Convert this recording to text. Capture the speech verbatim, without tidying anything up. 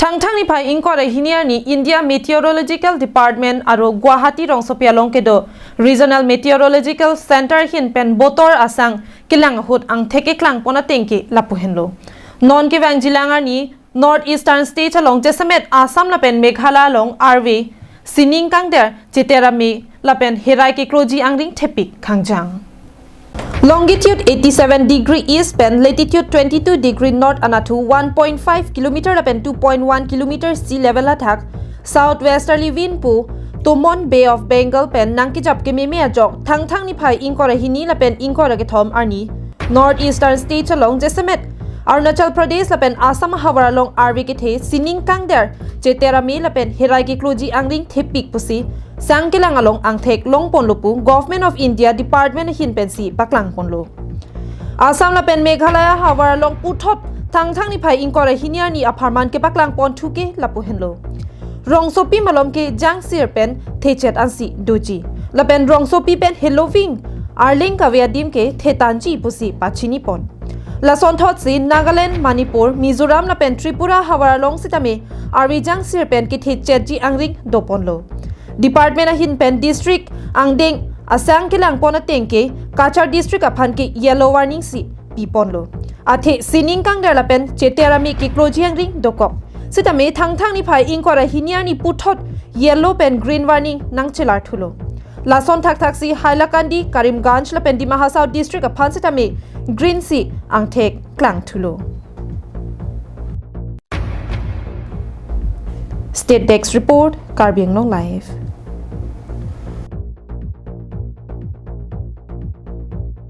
Thangthang niphai ingkoi ra hini arni India Meteorological Department aro Guwahati rongsopi along kedo Regional Meteorological Center ahin pen botor asang kelang ahut angthek keklangpon ateng ke lapu henlo. Non kevangjilang arni North Eastern State along jasemet Assam lapen Meghalaya along arve sining kangder cheterame lapen herai kekroji angring thepik khangjang. Longitude eighty-seven degree east pen latitude twenty-two degree north anathu one point five kilometer lapen two point one kilometer sea level athak southwesterly wind pu Tomon Bay of Bengal pen nangkejap kememe ajok Thangthang niphai ingkoi ra hini lapen ingkoi ra kethom arni North Eastern States along jasemet Arunachal Pradesh lapen Assam ahavar along arve kethe sining kangder cheterame lapen herai kekloji angring thepik pusi sang kelang along angthek longponlo pu Government of India Department ahin pensi paklangponlo. Assam lapen Meghalaya ahavar along puthot Thangthang niphai ingkoi ra hini arni apharman kepaklangpon thu ke lapu henlo. Rongsopi malom ke jangsir pen thechet ansi doji. Lapen rongsopi pen heloving arleng kave adim ke thetanji pusi pachinipon. Lasonthotsi Nagaland, Manipur, Mizoram lapen Tripura ahavar along sitame arve jangsir pen kethechetji angring doponlo. Department ahin pen district angdeng asang kelangpon ateng ke Cachar district aphan ke yellow warning si piponlo. Athe sining kangder lapen cheterame kekloji angring dokok. Sitame Thangthang niphai ingkoi ra hini arni puthot yellow pen green warning nangchelar thulo. Lason thakthaksi Hailakandi, Karimganj lapen Dima Hasao district aphan sitame green si angthek klang thulo. State Desk Report, Karbi Anglong Live.